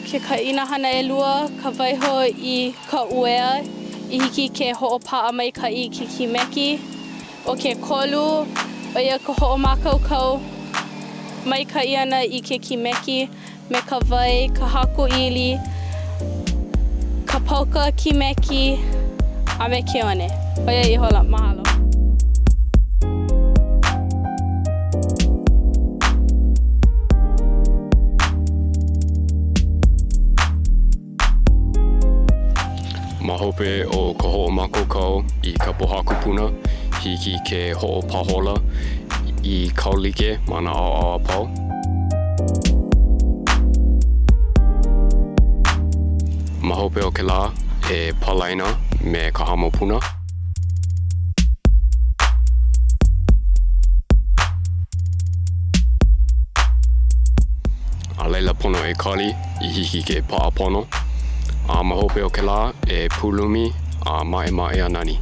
ke kaʻina hana ʻelua, ka waiho i ka uea i hiki ke hoʻopaʻa maikaʻi i ke kimeki. ʻO ke kolu, ʻo ia ka hoʻomākaukau maikaʻi ʻana i ke kimeki me ka wai, ka haku ʻili, ka pauka kimeki, a me ke one. ʻO ia ihola. Mahalo. Ma hope o ka hoʻomākaukau i ka pōhaku puna, hiki ke hoʻopāhola i kaulike ma nā ʻaoʻao a pau. Ma hope o kēlā, e palaina me ka hamo puna. A laila pono e kali i hiki ke paʻa pono. A ma hope o kēlā, e pūlumi a maʻemaʻe a nani.